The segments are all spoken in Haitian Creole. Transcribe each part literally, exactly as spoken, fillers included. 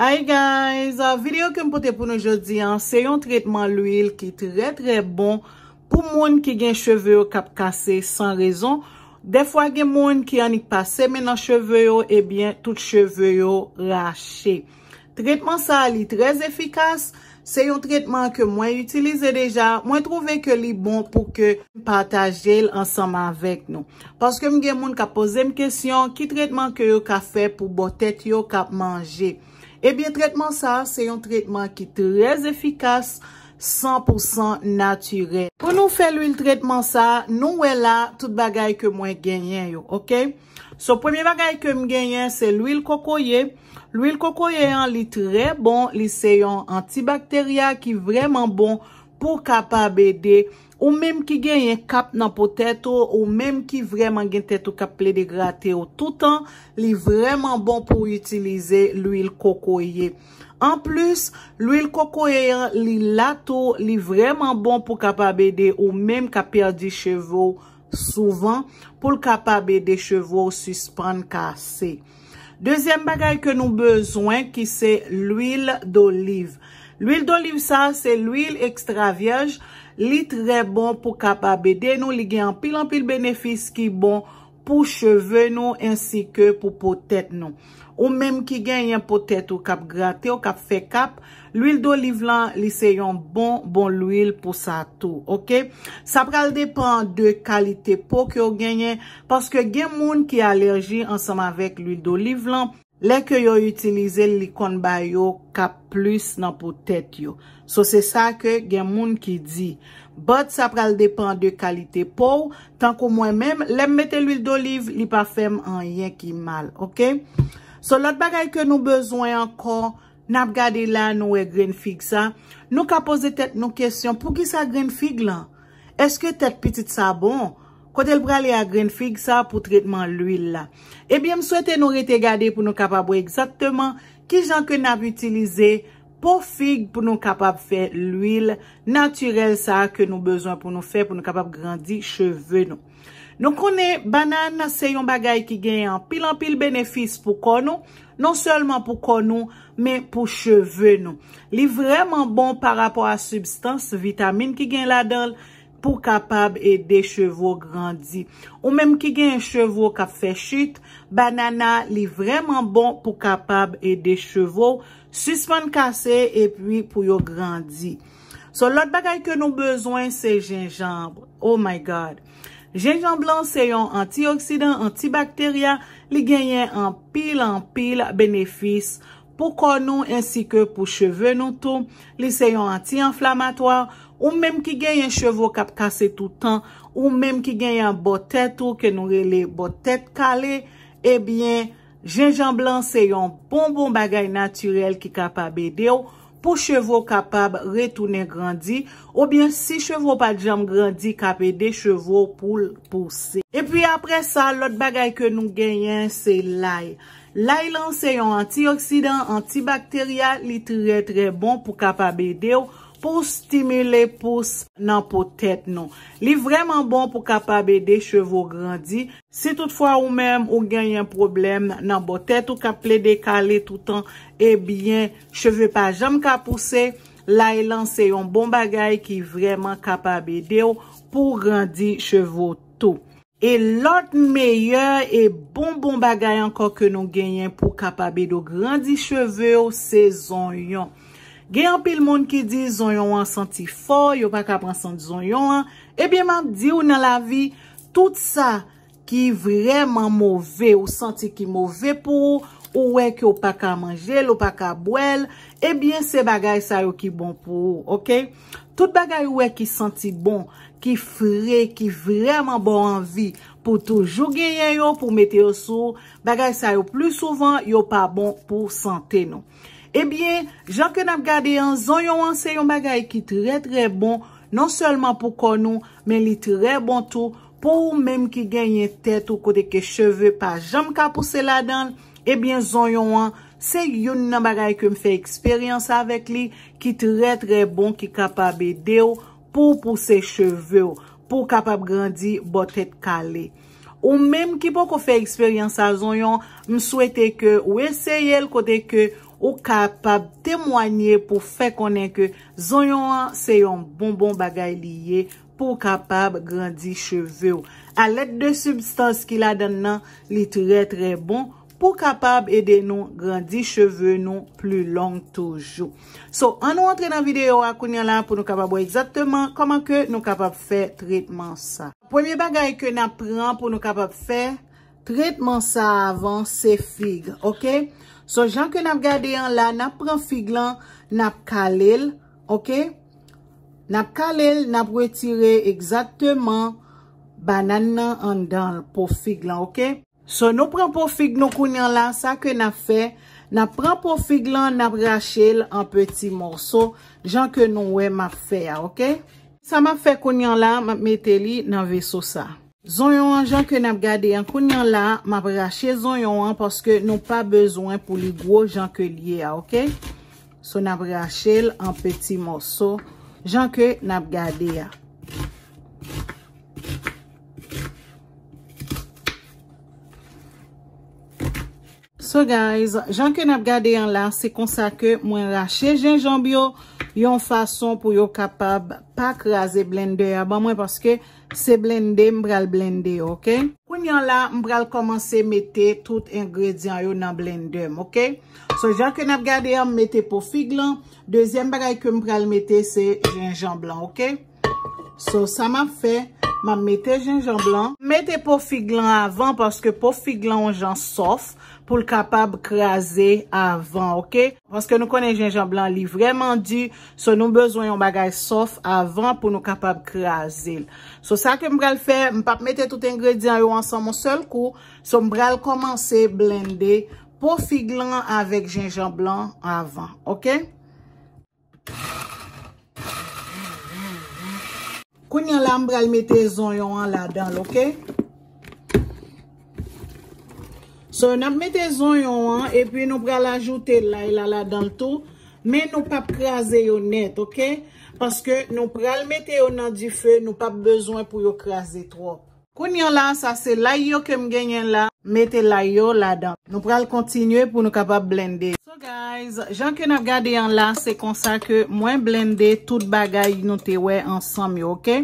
Hi guys, uh, videyo ke m pote pou nou jodi an, se yon tretman lwil ki trè trè bon pou moun ki gen cheve yo k ap kase san rezon. Dèfwa gen moun ki annik pase men nan cheve yo, ebyen tout cheve yo rache. Tretman sa a li trè efikas, se yon tretman ke mwen itilize deja, mwen twouve ke li bon pou ke m pataje l ansanm avèk nou. Paske m gen moun k ap poze m kesyon, ki tretman ke yo ka fè pou bò tèt yo k ap manje. Ebyen, tretman sa a, se yon tretman ki trè efikas, san pou san natirèl. Pou nou fè lwil tretman sa a, nou wè la tout bagay ke mwen genyen yo, oke? So, premye bagay ke m genyen, se lwil kokoye. Lwil kokoye an, li trè bon, li se yon antibakterya ki vrèman bon pou kapab ede ou menm ki genyen kap nan po tèt ou, ou menm ki vrèman gen tèt ou k ap plede grate w toutan, li vrèman bon pou w itilize lwil kokoye. Anplis, lwil kokoye an, li la tou, li vrèman bon pou kapab ede ou menm k ap pèdi cheve w souvan, pou l kapab ede cheve w sispann kase. Dezyèm bagay ke nou bezwen, ki se lwil doliv. Lwil doliv sa, se lwil ekstra vyèj. Li trè bon pou kapab ede nou. Li gen anpil, anpil benefis ki bon pou cheve nou ensi ke pou po tèt nou. Ou menm ki genyen po tèt ou k ap grate w, k ap fè kap, lwil doliv lan, li se yon bon, bon lwil pou sa tou, oke? Sa pral depan de kalite po ke w genyen, paske gen moun ki alèji ansanm avèk lwil doliv lan. Lè ke yo itilize l, li konn ba yo kap plis nan po tèt yo. So, se sa ke gen moun ki di. But sa pral depan de kalite po w. Tankou mwen menm, lè m mete lwil doliv, li pa fè m anyen ki mal, oke? So, lòt bagay ke nou bezwen ankò, n ap gade la, nou wè grenn fig sa. Nou ka poze tèt nou kesyon, poukisa grenn fig lan? Èske tèt pitit sa bon? Kote l prale a grenn fig sa pou tretman lwil la? Ebyen, m swete nou rete gade pou nou kapab wè egzakteman kijan ke n ap itilize po fig pou nou kapab fè lwil natirèl sa a ke nou bezwen pou nou fè pou nou kapab grandi cheve nou. Nou konnen bannann se yon bagay ki gen anpil, anpil benefis pou kò nou, non sèlman pou kò nou, men pou cheve nou. Li vrèman bon pa rapò a sibstans vitamin ki gen ladan l pou kapab ede cheve w grandi. Ou menm ki gen cheve w k ap fè chit, banana li vrèman bon pou kapab ede cheve w sispann kase epi pou yo grandi. So, lòt bagay ke nou bezwen se jenjanm. Oh my God! Jenjanm lan se yon antioksidan, antibakterya, li genyen anpil, anpil benefis pou kò nou ensi ke pou cheve nou tou. Li se yon anti-anflamatwa. Ou menm ki genyen cheve w k ap kase toutan, ou menm ki genyen bò tèt ou ke nou rele bò tèt kale, ebyen, jenjanm lan se yon bon, bon bagay natirèl ki kapab ede w pou cheve w kapab retounen grandi, oubyen si cheve w pa t janm grandi, k ap ede cheve w pou l pouse. Epi apre sa, lòt bagay ke nou genyen, se lay. Lay lan se yon antioksidan, antibakterya, li trè, trè bon pou kapab ede w, pou stimile pous nan po tèt nou. Li vrèman bon pou kapab ede cheve w grandi. Si toutfwa ou menm ou genyen pwoblèm nan bò tèt ou k ap plede kale toutan, ebyen, cheve pa janm ka pouse, lay lan se yon bon bagay ki vrèman kapab ede w pou w grandi cheve w tou. E lòt meyè e bon bon bagay ankò ke nou genyen pou kapab ede w grandi cheve w, se zonyon. Gen anpil moun ki di zonyon an santi fò, yo pa ka pran sant zonyon an. Ebyen, m ap di w nan lavi, tout sa ki vrèman move, ou santi ki move pou ou, ou wè ke w pa ka manje l, ou pa ka bwè l, ebyen, se bagay sa yo ki bon pou ou, oke? Tout bagay ou wè ki santi bon, ki fre, ki vrèman ba w anvi pou toujou genyen yo, pou mete yo sou ou, bagay sa yo pli souvan, yo pa bon pou sante nou. Ebyen, jan ke n ap gade an, zonyon an se yon bagay ki trè, trè bon, non sèlman pou kò nou, men li trè bon tou pou ou menm ki genyen tèt ou kote ke cheve pa janm ka pouse ladan l. Ebyen, zonyon an, se youn nan bagay ke m fè eksperyans avèk li, ki trè, trè bon, ki kapab ede w pou w pouse cheve w, pou w kapab grandi bò tèt kale. Ou menm ki poko fè eksperyans a zonyon, m swete ke w eseye l kote ke Ou kapab temwanye pou fè konnen ke zonyon an se yon bonbon bagay li ye pou w kapab grandi cheve w. Alèd de sibstans ki ladan l nan, li trè, trè bon pou kapab ede nou grandi cheve nou pli long toujou. So, ann nou antre nan videyo a kounye a la pou nou kapab wè egzakteman kòman ke nou kapab fè tretman sa. Premye bagay ke n ap pran pou nou kapab fè tretman sa avan se fig, oke? So, jan ke n ap gade an la, n ap pran fig lan, n ap kale l, oke? N ap kale l, n ap retire egzakteman banann nan anndan l, po fig lan, oke? So, nou pran po fig nou kounye an la, sa ke n ap fè, n ap pran po fig lan, n ap rache l an peti mòso, jan ke nou wè m ap fè a, oke? Sa m ap fè kounye an la, m ap mete li nan veso sa. Zonyon an, jan ke n ap gade an kounye an la, m ap rache zonyon an paske nou pa bezwen pou li gwo jan ke li ye a, oke? So, n ap rache l an peti mòso, jan ke n ap gade a. So guys, jan ke n ap gade an la, se konsa ke mwen rache jenjanm yo yon fason pou yo kapab pa kraze blendè a ban mwen, paske se blende m pral blende yo, oke? Kounye an la, m pral kòmanse mete tout engredyan yo nan blendè m, oke? So, jan ke n ap gade an, m mete po fig lan. Dezyèm bagay ke m pral mete, se jenjanm lan, oke? So, sa m ap fè, m ap mete jenjanm lan. M mete po fig lan avan, paske po fig lan yon jan sòf pou l kapab kraze avan, oke? Paske nou konnen jenjanm lan, li vrèman di, so nou bezwen yon bagay sòf avan pou nou kapab kraze l. So, sa ke m pral fè, m p ap mete tout engredyan yo ansanm yon sèl kou. So, m pral kòmanse blende po fig lan avèk jenjanm lan avan, oke? Kounye a la, m pral mete zonyon an ladan l, oke? So, n ap mete zonyon an, epi nou pral ajoute lay la ladan l tou. Men nou p ap kraze yo nèt, oke? Paske nou pral mete yo nan dife, nou p ap bezwen pou yo kraze twòp. Kounye a la, sa se lay yo ke m genyen la. Mete lay yo ladan. Nou pral kontinye pou nou kapab blende. So guys, jan ke n ap gade an la, se konsa ke mwen blende tout bagay nou te wè ansanm yo, oke?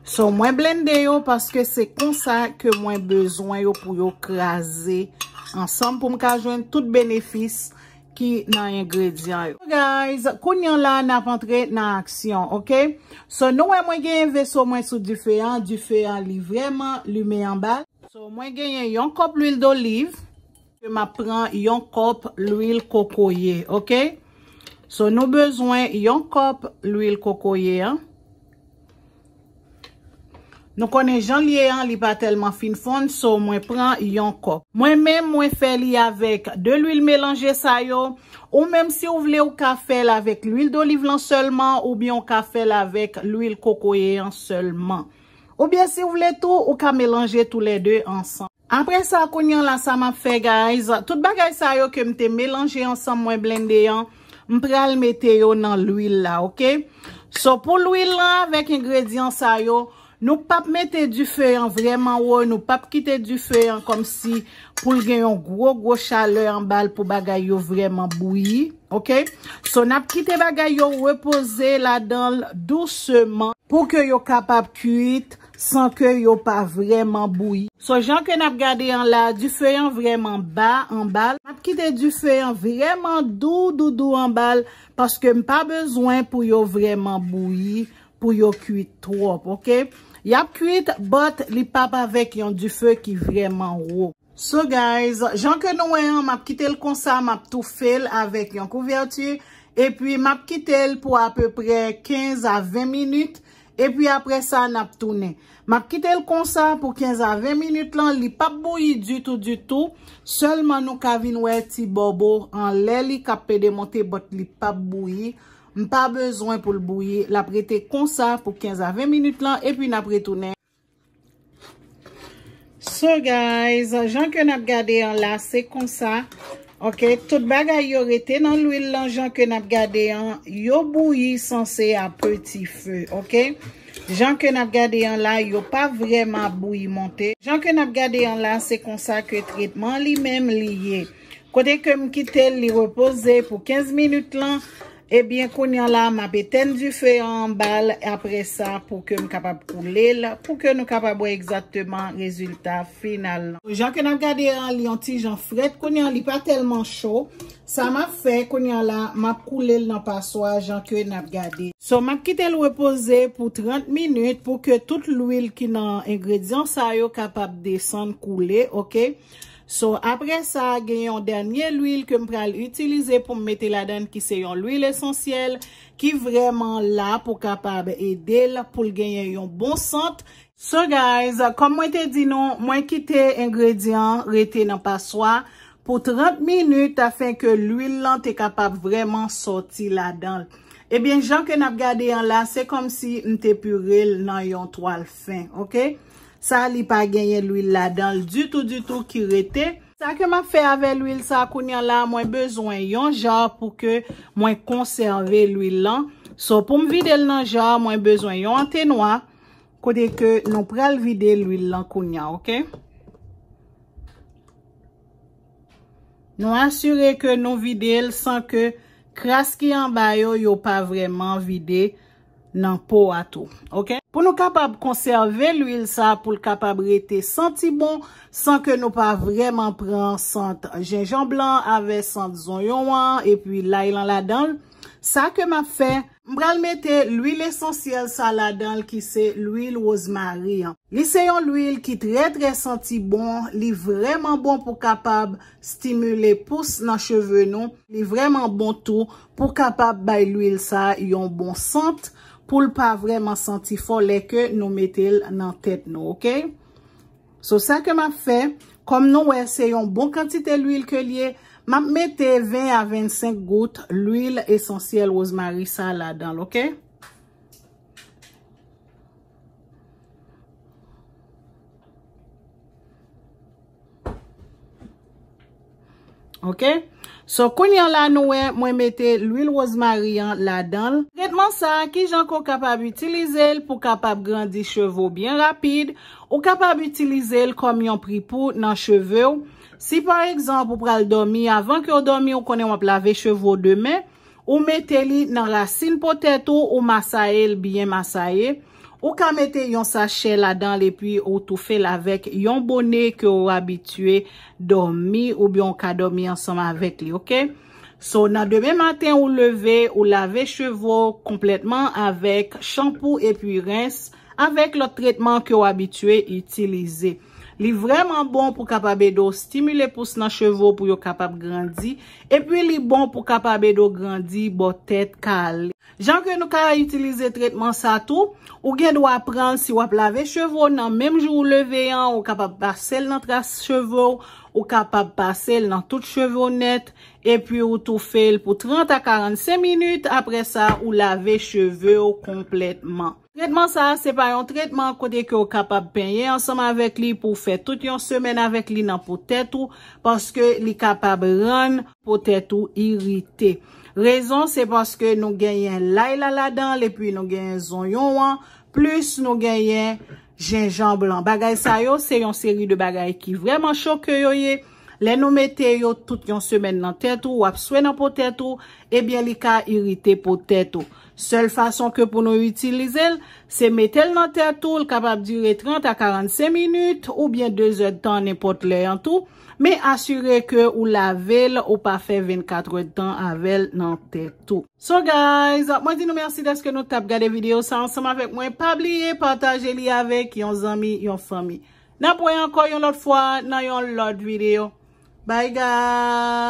So, mwen blende yo paske se konsa ke mwen bezwen yo pou yo kraze ansanm pou m ka jwenn tout benefis ki nan engredyan yo. So guys, kounye a la n ap antre nan aksyon, oke? So, nou wè mwen genyen veso mwen sou dife an, dife an li vrèman limen anba. So, mwen genyen yon kòp lwil doliv, ke m ap pran yon kòp lwil kokoye, oke? So, nou bezwen yon kòp lwil kokoye an. Nou konnen jan l ye an, li pa tèlman fin fonn, so mwen pran yon kòp. Mwen menm, mwen fè li avèk de lwil melanje sa yo. Ou menm, si w vle, ou ka fè l avèk lwil doliv lan sèlman, oubyen ou ka fè l avèk lwil kokoye an sèlman. Oubyen, si w vle tou, ou ka melanje toulède ansanm. Apre sa, kounye a la, sa m ap fè, guys, tout bagay sa yo ke m te melanje ansanm, mwen blende an, m pral mete yo nan lwil la, oke? So, pou lwil lan avèk engredyan sa yo, nou p ap mete dife an vrèman wo, nou p ap kite dife an kòmsi pou l gen yon gwo, gwo chalè anba l pou bagay yo vrèman bouyi, oke? So, n ap kite bagay yo repoze ladan l douseman pou ke yo kapab kuit san ke yo pa vrèman bouyi. So, jan ke n ap gade an la, dife an vrèman ba anba l. N ap kite dife an vrèman dou, dou, dou anba l, paske m pa bezwen pou yo vrèman bouyi, pou yo kuit twòp, oke? Y ap kuit, but li p ap avèk yon dife ki vrèman wo. So guys, jan ke nou wè an, m ap kite l konsa, m ap toufe l avèk yon kouvèti, epi m ap kite l pou apeprè kenz a ven minit, epi apre sa, n ap tounen. M ap kite l konsa pou kenz a ven minit lan, li p ap bouyi ditou, ditou, sèlman nou ka vin wè ti bòbo anlè li k ap pede monte, but li p ap bouyi. M pa bezwen pou l bouyi, l ap rete konsa pou kenz a ven minit lan, epi n ap retounen. So guys, jan ke n ap gade an la, se konsa. Oke, tout bagay yo rete nan lwil lan, jan ke n ap gade an, yo bouyi sanse a peti fe, oke? Jan ke n ap gade an la, yo pa vrèman ap bouyi monte. Jan ke n ap gade an la, se konsa ke tretman li menm li ye. Kote ke m kite l, li repoze pou kenz minit lan. Ebyen, kounye a la, m ap etèn dife an anba l, apre sa, pou ke m kapab koule l, pou ke nou kapab wè egzakteman rezilta final lan. Jan ke n ap gade an, li yon ti jan frèt, kounye a, li pa tèlman cho. Sa m ap fè, kounye a la, m ap koule l nan paswa, jan ke n ap gade. So, m ap kite l repoze pou trant minit, pou ke tout lwil ki nan engredyan sa yo kapab desann, koule, oke? So, apre sa, gen yon dènye lwil ke m pral itilize pou m mete ladan l, ki se yon lwil esansyèl, ki vrèman la pou kapab ede l, pou l genyen yon bon sant. So, guys, kòm mwen te di nou, mwen kite engredyan rete nan paswa pou trant minit, afin ke lwil lan te kapab vrèman sòti ladan l. Ebyen, jan ke n ap gade an la, se kòmsi m te pire l nan yon twal fen, oke? Sa, li pa genyen lwil ladan l ditou, ditou ki rete. Sa ke m ap fè avè lwil sa kounye a la, mwen bezwen yon ja pou ke mwen konsève lwil lan. So, pou m vide l nan ja, mwen bezwen yon antenwa, kote ke nou pral vide lwil lan kounye a, oke? Nou asire ke nou vide l san ke kras ki anba yo, yo pa vrèman vide nan po a tou. Oke? Pou nou kapab konsève lwil sa, pou l kapab rete santi bon, san ke nou pa vrèman pran sant jenjanm lan avè sant zonyon an, epi lay lan ladan l, sa ke m ap fè, m pral mete lwil esansyèl sa ladan l, ki se lwil wozmari an. Li se yon lwil ki trè, trè santi bon. Li vrèman bon pou kapab stimile pous nan cheve nou. Li vrèman bon tou pou kapab bay lwil sa yon bon sant, pou l pa vrèman santi fò lè ke nou mete l nan tèt nou, oke? So, sa ke m ap fè, kòm nou wè se yon bon kantite lwil ke l ye, m ap mete ven a vennsenk gout lwil esansyèl wozmari sa ladan l, oke? Oke? So, kounye a la, nou wè, mwen mete lwil wozmari an ladan l. Tretman sa, kijan ke w kapab itilize l pou kapab grandi cheve w byen rapid? Ou kapab itilize l kòm yon pripou nan cheve w. Si, pa egzanp, ou pral dòmi, avan ke w dòmi, ou konnen w ap lave cheve w demen, ou mete li nan rasin po tèt ou, ou masaye l byen masaye. Ou ka mete yon sachè ladan l epi ou toufe l avèk yon bone ke w abitye dòmi oubyen w ka dòmi ansanm avèk li, oke? So, nan demen maten ou leve, ou lave cheve w konplètman avèk chanpou epi rens, avèk lòt tretman ke w abitye itilize. Li vrèman bon pou kapab ede w stimile pous nan cheve w pou yo kapab grandi, epi li bon pou kapab ede w grandi bò tèt kale. Jan ke nou ka itilize tretman sa tou, ou gen dwa pran l si w ap lave cheve w nan menm jou ou leve an, ou kapab pase l nan tras cheve w, ou kapab pase l nan tout cheve w nèt, epi ou toufe l pou trant a karannsenk minit, apre sa ou lave cheve w konplètman. Tretman sa a, se pa yon tretman kote ke w kapab penyen ansanm avèk li pou w fè tout yon semèn avèk li nan po tèt ou, paske li kapab rann po tèt ou irite. Rezon, se paske nou genyen lay la ladan l, epi nou genyen zonyon an, plis nou genyen jenjanm lan. Bagay sa yo, se yon seri de bagay ki vrèman choke yo ye. Lè nou mete yo tout yon semèn nan tèt ou, w ap swe nan po tèt ou, ebyen, li ka irite po tèt ou. Sèl fason ke pou nou itilize l, se mete l nan tèt ou, l kapab dire trant a karannsenk minit, oubyen de zèdtan nenpòt lè an tou. Men asire ke ou lave l, ou pa fè vennkat èdtan avè l nan tèt ou. So guys, mwen di nou mèsi dèske nou t ap gade videyo sa ansanm avèk mwen. Pa bliye pataje li avèk yon zanmi, yon fanmi. N ap wè ankò yon lòt fwa nan yon lòt videyo. Bye guys!